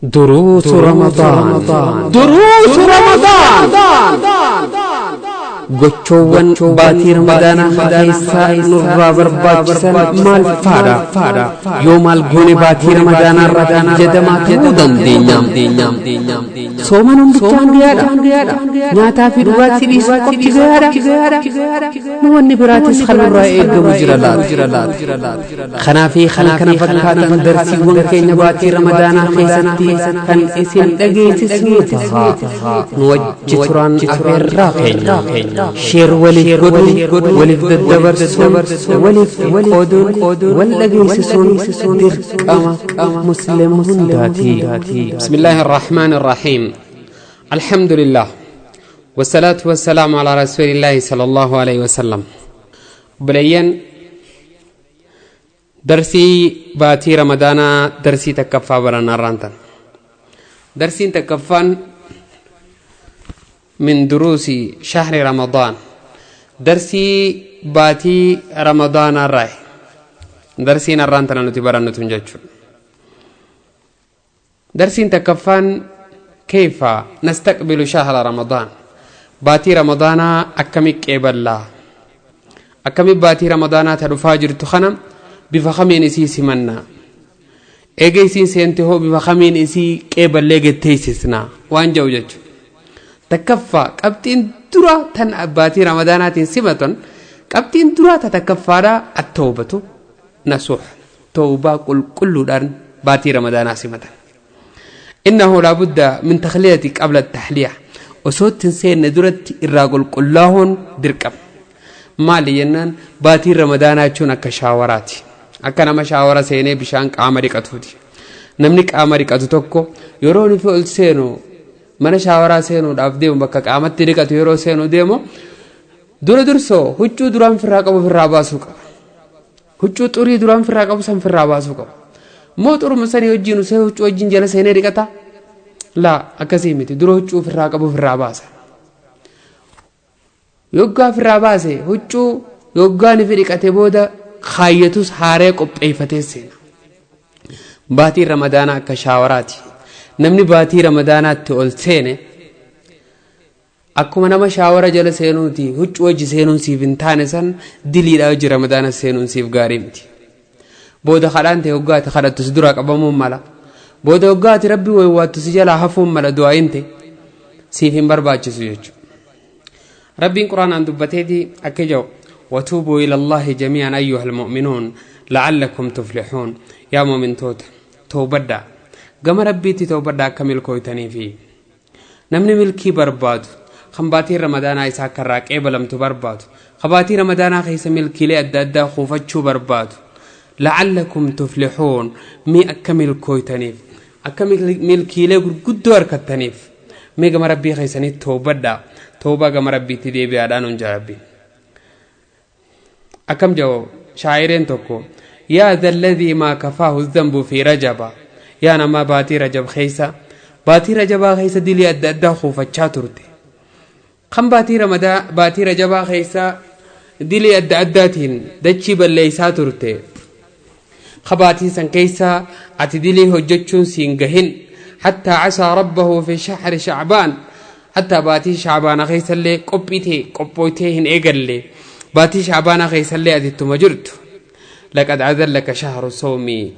دروس رمضان، دروس رمضان، gochoowwan baatii ramadaanaa keessaa nurraa barbaachisan maal faadha? Yoo maal goone baatii ramadaanaa irraa fayyadamaa ta'uu dandeenya? Soomanuun bichaan gayaadha? Nyaataa fi dhugaatii dhiisuu qofti gayaadha? Wanni biraatis kan nurraa eegamu jira laata? Kanaa fi kan kana fakkaatan darsiiwwan keenya baatii ramadaanaa keessatti kan isin dhageessisnu ta'a. Nu wajji turaan afeerraa keenya. Share waliif godhuun, waliif daddabarsuun, waliif qooduun, wal dhageessisuun dirqama Muslima hundaati. بسم الله الرحمن الرحيم، الحمد لله والصلاة والسلام على رسول الله صلى الله عليه وسلم. Obboleeyyan, darsii baatii ramadaanaa darsii takkaffaa barannaa irraan. Darsiin takkaffaan من دروس شهر رمضان، darsii baatii ramadaanaa irraa darsiin arraan tana nuti barannu tun jechuudha. Darsiin takkaffaan كيف نستقبل شهر رمضان؟ Baatii ramadaanaa akkami qeeballaa? Akkami baatii ramadaanaa ta dhufaa jirtu kana bifa kamiin isii simannaa? Eega isiin seente hoo bifa kamiin isii qeeballee getteessisnaa waan jedhu jechuudha. Takkaffaa, qabxiin dura tan baatii ramadaanaatiin simatan, qabxiin duraa ta takkaffaadhaa التوبة النصوح, tawbaa qulqulluudhaan baatii ramadaanaa simatan. إنه لابد من تخلية قبل التحلية. Osoo ittiin seenne duratti irraa qulqullaahuun dirqama. Maali jennaan, baatiin ramadaanaa jechuun akka shaawaraati, akka nama shaawara seenee bishaan qaama dhiqatuuti. Namni qaama dhiqatu tokko yeroo nufi ol seenu, mana shaawaraa seenuudhaaf deemu, bakka qaamatti dhiqatu yeroo seenu deemu, dura dursoo huccuu duraan firraa qabu firraa baasuu qaba. Huccuu xurii duraan firraa qabu san firraa baasuu qaba. Moo xuruma sanii wajjin usee huccuu wajjin jala seenee dhiqata? Laa, akkasii miti. Dura huccuu firraa qabu firraa baasa. Yoggaa firraa baase, huccuu yoggaan fi dhiqate booda kaayyatus haaree qopheeffatee seena. Baatiin ramadaanaa akka shaawaraati. Namni baatii ramadaanaatti ol seene akkuma nama shaawara jala seenuuti. Huccuu wajji seenuun siif hin taane san, diliidha hojii ramadaana seenuun siif gaarii miti. Booda kadhaan ta'e hoggaati kadhattu si duraa qabamuun mala. Booda hoggaati Rabbi waywaattu si jalaa hafuun mala. Du'aayin ta'e siif hin barbaachisu jechuudha. Rabbiin Quraanaan dubbateeti akka jedhu: وتوبوا إلى الله جميعا أيها المؤمنون لعلكم تفلحون. Yaa mu'mintoota, toobadhaa, gama Rabbiitti toobadhaa akka milkooytanii fi namni milkii barbaadu, kan baatiin ramadaanaa isaa akka irraa qeebalamtu barbaadu, kan baatii ramadaanaa keessa milkiilee adda addaa kuufachuu barbaadu, لعلكم تفلحون, mee akka milkooytaniif, akka milkiilee gurguddoo harkattaniif, mee gama Rabbii keessanitti toobadhaa, toobaa gama Rabbiitti deebi'aadhaan hun Rabbiin. Akkam jedhu shaayireen tokko: يا ذا الذي ما كفاه الذنب في رجب. Yaa nama baatii Rajab keessa, baatii Rajabaa keessa dilii adda addaa kuufachaa turte, kan baatii ramadaa, baatii Rajabaa keessa dilii adda addaatiin dachii balleeysaa turte, ka baatii san keessa ati dilii hojjechuun siin gahin, حتى عصى ربه في شهر شعبان, حتى baatii Shacbaana keessallee qophiitee qophooytee hin eegalle, baatii Shacbaana keessallee ati ittuma jirtu, لقد أذلك شهر الصوم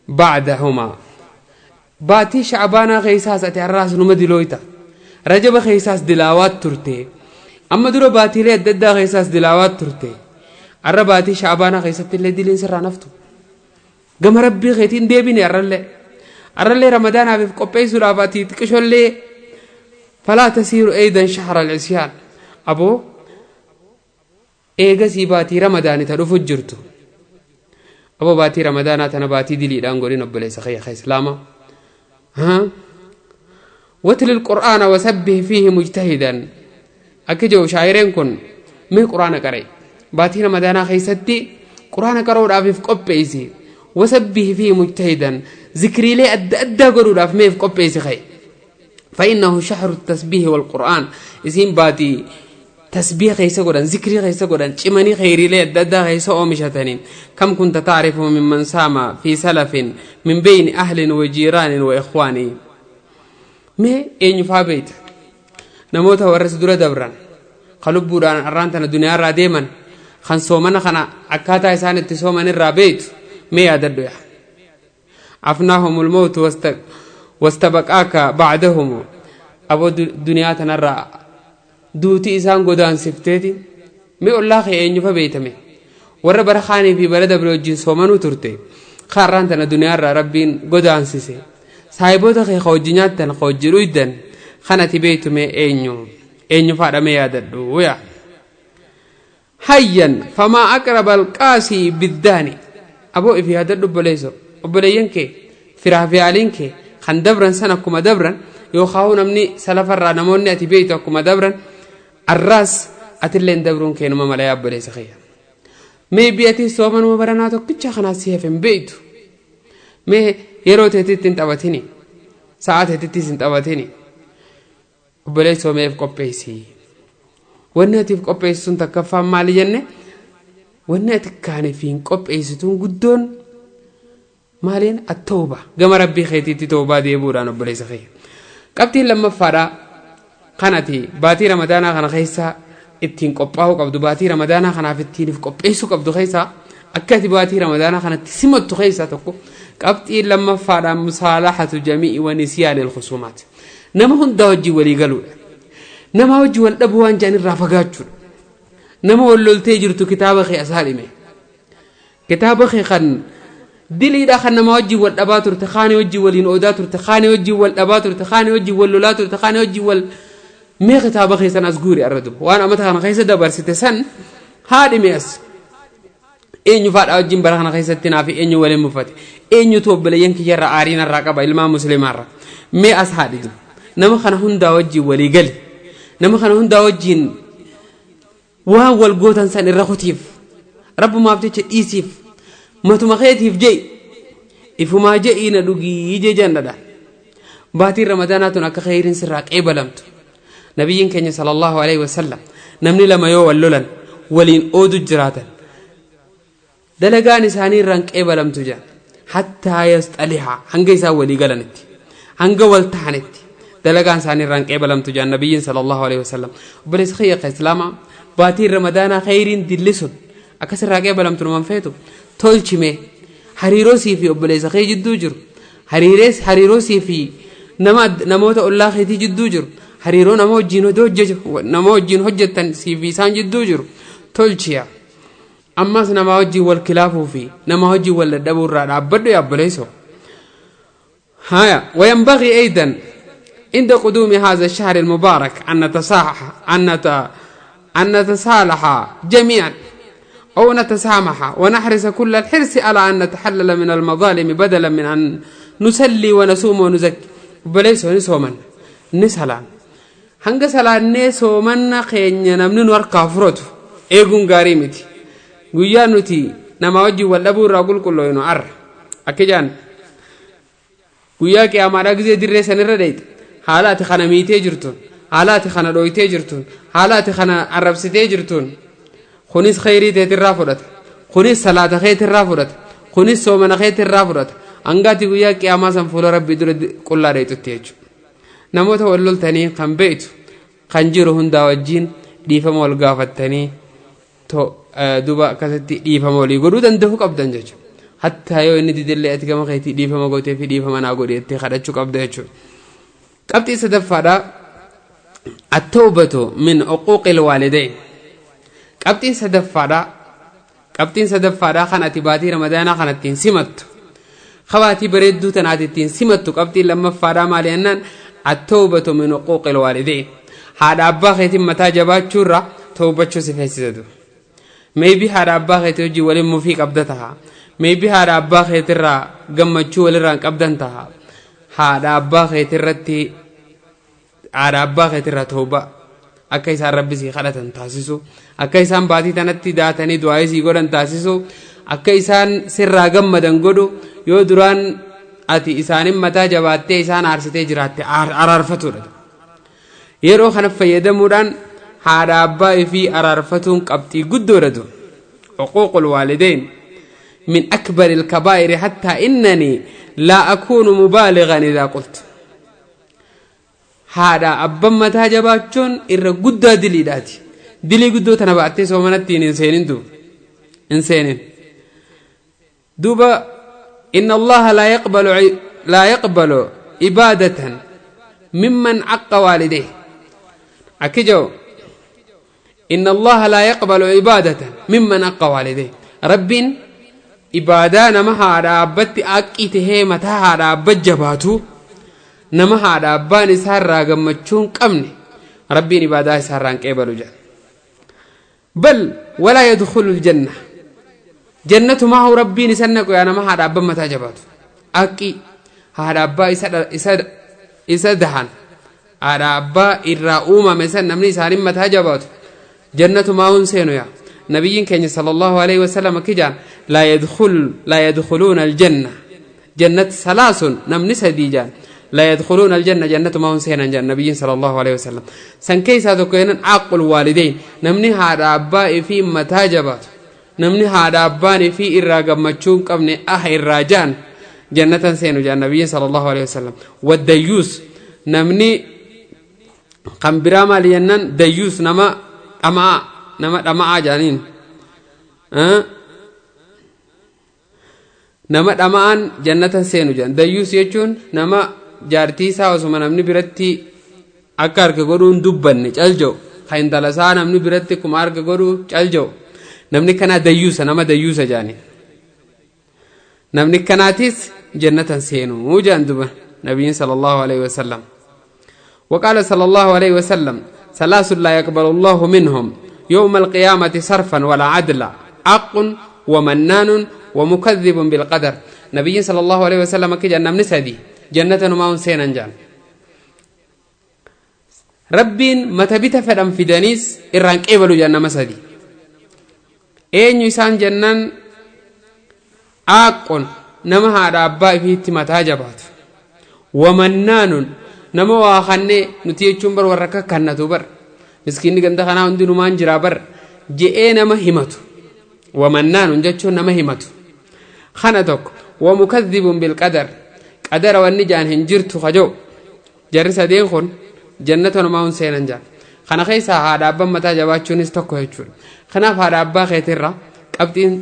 بعدهما. Baatii Shacbaanaa keessaas ati har'aas numa dilooyta. Rajaba keessaas dilaawaat turte. Amma dura baatiilee adda addaa keessaas dilaawaat turte. Har'a baatii Shacbaanaa keessatti illee diliin sirraa naftu. Gama Rabbii keetiin deebine. Har'allee ramadaanaaf qopheessuudhaaf ati xiqqishollee فلا تصير أيضا شهر العصيان. Aboo, eegasii baatii ramadaani ta dhufu jirtu. Aboo, baatii ramadaanaa tana baatii diliidhaan godhin, obboleessa kiyya ka Islaama. واتل القرآن وسبح فيه مجتهدا. Akka jiru shaayireen kun, mee Quraana qara'e, baatii ramadaanaa keessatti Quraana qara'uudhaaf qopheessi. وسبح فيه مجتهدا, zikriilee adda addaa godhuudhaaf meef qopheessi ka'e. فإنه شهر التسبيح والقرآن. Isiin baatii Tasbiiha keessa godhan, zikrii keessa godhan, cimanii kheyriilee adda addaa keessa oomishatanii. Kam kunta taarifu mimman saama fi salafin min beyni ahlin wa jiiraanin wa ikhwaanii. Mee eenyufaa beeyta? Namoota warra si dura dabran, ka lubbuudhaan arraan tana duniyaarraa deeman, kan soomana kana akkaataa isaan itti sooman irraa beeytu mee yaadadhu yaa. Afnaahumul mawtu wastabaqaaka ba'dahumu. Aboo duniyaa tanarraa duuti isaan godaansifteeti. Mee ollaa kee eenyufa beeytame? Warra bara kaanii fi bara dabre wajjin soomanuu turte, ka arraan tana duniyaarraa Rabbiin godaansise. Saahiboota kee ka wajji nyaattan, ka wajji dhuydan, kan ati beeytu mee eenyu? Eenyufaadha mee yaadadhu yaa. Hayyan famaa aqraba alqaasii biddaani. Aboo if yaadadhu obboleesso, obboleeyyan kee, firaa fi aaliin kee kan dabran san akkuma dabran, yookaahuu namni salafarraa namoonni ati beeytu akkuma dabran, arraas atilleen dabruun kee numa mala yaa obboleessa kiyya. Maybe ati soomanuma baranaa tokkicha kanaa si hafe hin beeytu. Mee yeroo teetitti hin taphatini, sa'aa teetittis hin taphatini. Obboleessoo, mee if qopheessi. Wanni ati if qopheessu sun takkaffaan maali jenne? Wanni ati kaaniif hin qopheessituun guddoon maaliin? Attooba, gama Rabbii keetiitti toobaa deebi'uudhaan, obboleessa kiyya. Qabxiin lammaffaadha kan ati baatii Ramadaanaa kana keessa ittiin qophaa'uu qabdu, baatii Ramadaanaa kanaaf ittiin if qopheessuu qabdu keessaa, akka ati baatii Ramadaanaa kanatti simattu keessaa tokko, qabxiin lammaffaadha musaalahatu jami'i wa nisyaanil khusuumaat. Nama hundaa wajjin walii galuudha. Nama wajjin wal dhabuu waan jedhan irraa fagaachuudha. Nama wal loltee jirtu kitaaba kee asaa dhime. Kitaaba kee kan diliidhaa, kan nama wajjin wal dhabaa turte, kaanii wajjin waliin oodaa turte, kaanii wajjin wal dhabaa turte, kaanii wajjin wal lolaa turte, kaanii wajjin wal mee kitaaba kee san as guuri arra duba. Waan amata kana keessa dabarsite san haa dhime as. Eenyu faadha wajjin bara kana keessatti naa fi eenyu waliin mufate? Eenyutu obboleeyyan kiyyarra aarii narraa qaba, ilmaan musliimaarra? Mee as haa dhidu. Nama kana hundaa wajjin walii gali. Nama kana hundaa wajjin waan wal gootan san irra kutiif, Rabbumaaf jecha dhiisiif, matuma keetiif je'i, ifumaa je'ii na dhugii jee jannadha. Baatiin Ramadaanaa tun akka kheyriin sirraa qeebalamtu, Nabiyyiin keenya sallallahu alaihi wasallam, namni lama yoo wal lolan, waliin oodu jiraatan, dalagaan isaanii irraan qeebalamtu jedhan, hattaa yasxaliha, hanga isaan walii galanitti, hanga wal tahanitti dalagaan isaanii irraan qeebalamtu jedhan Nabiyyiin sallallahu alaihi wasallam. Obboleessa kiyya ka Islaamaa, baatiin Ramadaanaa kheyriin dilli sun akkasirraa qeebalamtu numan feetu tolchime. Hariiroo sii fi obboleessa kee jidduu jiru, hariirees hariiroo sii fi nama namoota ollaa keetii jidduu jiru, hariiroo nama wajjin nama wajjin hojjettan sii fi isaan jidduu jiru tolchiya. Ammas namaa wajjin wal kilaafuu fi nama wajjin wal dadhabuu irraa dhaabbadhu yaa obboleessoo. Haya, وينبغي أيضا عند قدوم هذا الشهر المبارك أن نتصاح أن نت... أن نتصالح جميعا أو نتسامح، ونحرص كل الحرص على أن نتحلل من المظالم بدلا من أن نسلي ونصوم ونزكي. Obboleessoo, ni soomanna, ni salaanna. Hanga salaannee soomanna keenya namni nu harkaa furatu eeguun gaarii miti. Guyyaa nuti nama wajjin wal dhabuu irraa qulqullooynu arra. Akka jaan guyyaa Qiyaamaadhaa gizee dirree sanirra dheeyxa, haala ati kana miitee jirtuun, haala ati kana dhooytee jirtuun, haala ati kana arrabsitee jirtuun, kunis kheyrii teetirraa fudhata, kunis salaata keetirraa fudhata, kunis soomana keetirraa fudhata, hanga ati guyyaa Qiyaamaa san fuula Rabbii dura qullaa dheeyxutti jechuudha. Namoota wal loltanii kan beeytu kan jiru hundaa wajjiin dhiifama wal gaafattanii, duuba akkasitti dhiifama walii godhuu danda'uu qabdan jechuudha. Hattaa yoo inni didellee ati gama keetii dhiifama gootee fi dhiifama naa godhi jettee kadhachuu qabda jechuudha. Qabxii sadaffaadha, attawbatu min uquuqil waalidayn. Qabxiin sadaffaadha, qabxiin sadaffaadha kan ati baatii Ramadaanaa kana ittiin simattu, kabaatii bareedduu tanaati ittiin simattu, qabxiin lammaffaadha maali jennaan, attawbatu min uquuqil waalidayn. Haadha abbaa keetiin mataa jabaachuurra tawbachuu si feesisa duba. Maybe haadha abbaa keetii hojii waliin mufii qabda taha. Maybe haadha abbaa keetirraa gammachuu walirraa hin qabdan taha. Haadha abbaa keetirratti, haadha abbaa keetirraa tawbaa akka isaan Rabbi sii kadhatan taasisu, akka isaan baatii tanatti daatanii du'aayii sii godhan taasisu, akka isaan sirraa gammadan godhu. Yoo duraan ati isaanin mataa jabaattee isaan aarsitee jiraatte, araarfatuudha. Yeroo kana fayyadamuudhaan Haadha abbaa ifii araarfatuun qabxii guddoodha du. Uquuqul waalideyn min akbari alkabaa'iri, hattaa innanii laa akuunu mubaaligan idaa qultu. Haadha abban mataa jabaachuun irra guddaa diliidhaati. Dilii guddoo tana ba'attee soomanattiin hin seenin du, hin seenin duuba. Inna Allaha laa yaqbalu ibaadatan mimman caqqa waalidee akki jedhu. Inna Allaha laa yaqbalu ibaadatan mimman aqqa waalidee. Rabbiin ibaadaa nama haadha abbatti aqqii tahee mataa haadha abba jabaatu, nama haadha abbaan isaarraa gammachuu hin qabne, Rabbiin ibaadaa isaarraa hin qeebalu jedha. Bal walaa yadkhulu aljanna, jannatumaa Rabbiin isan naqu yaa nama haadha abbaan mataa jabaatu. Aqqii haadha abbaa isa dahan, haadha abbaa irraa uumame san, namni isaanin mataa jabaatu jannatumaa hun seenu. Yaa nabiyyiin keenya sallallahu alaihi wasallam akki jaan: laa yadkhuluuna aljanna jannat salaasun, namni sadii jaan, laa yadkhuluuna aljanna, jannatumaa hun seenan jaan nabiyyiin sallallahu alaihi wasallam. San keessaa tokko jennan caaqul waalideyn, namni haadha abbaa ifii mataa jabaatu, namni haadha abbaan ifii irraa gammachuu hin qabne, ah irraa jaan, jannatan seenu jaan nabiyyiin sallallahu alaihi wasallam. Waddayuus, namni kan biraa maali jennaan, dayyuus nama dhama'aa, nama dhama'aa jaaniin. Nama dhama'aan jannatan seenu jedhan. Dayyuus jechuun nama jaartii isaa osuma namni biratti akka harka godhuun dubbanne calja'u, kan intala isaa namni biratti akkuma harka godhuu calja'u, namni kanaa dayyuusa, nama dayyuusa jaani. Namni kanaatis jannatan seenuu jedhan duba nabiyyiin sallallahu alaihi wasallam. وقال صلى الله عليه وسلم: ثلاث لا يقبل الله منهم يوم القيامة صرفا ولا عدلا، عق ومنان ومكذب بالقدر. نبي صلى الله عليه وسلم كجا نمني سدي جنة ما سينا جان Rabbiin mata bita fedhan fidaniis irraan qeebalu jaan. Nama sadi eenyu isaan jennaan, aaqon, nama haadha abbaa ifiitti mataa jabaatu, wamannaanun, nama waa kannee nuti jechuun bar warra akka kannatu bar, miskiinni ganda kanaa hundinumaan jiraa bar je'ee nama himatu. Wamannaanun jechuun nama himatu kana tokko. Wamukadhibun bilqadar, qadara wanni jaan hin jirtu kajoo. Jarri sadeen kun jannata numaa hun seenan jaan. Kana keessaa haadha abbaan mataa jabaachuunis tokko jechuudha. Kanaaf haadha abbaa keetirra qabxiin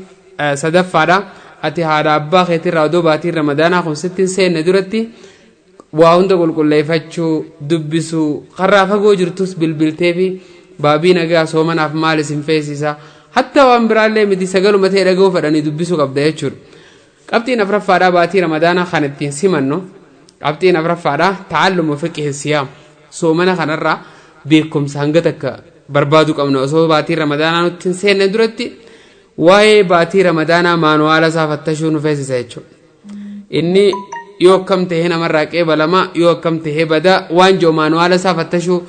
sadaffaadha. Ati haadha abbaa keetirraa odoo baatiin Ramadaanaa kun sitti hin seenne duratti waa hunda qulqulleeffachuu, dubbisuu, karraa fagoo jirtus bilbiltee fi baabii nagaa, soomanaaf maal isin feesisa, hatta waan biraallee miti, sagaluma ta'e dhaga'uu fedhanii dubbisuu qabda jechuudha. Qabxiin afuraffaadhaa, baatii Ramadaanaa kan ittiin simannu, qabxiin afuraffaadhaa ta'allumu fiqhi siyaam. Soomana kanarraa beekumsa hanga takka barbaadu qabna. Osoo baatii Ramadaanaa nutti hin seenne duratti waa'ee baatii Ramadaanaa maanuwaala isaa fattashuu nu feesisa jechuudha. Inni yoo akkam tahee namarraa qeebalama, yoo akkam tahee badaa, waan jiru maanuwaala isaa fattashuu.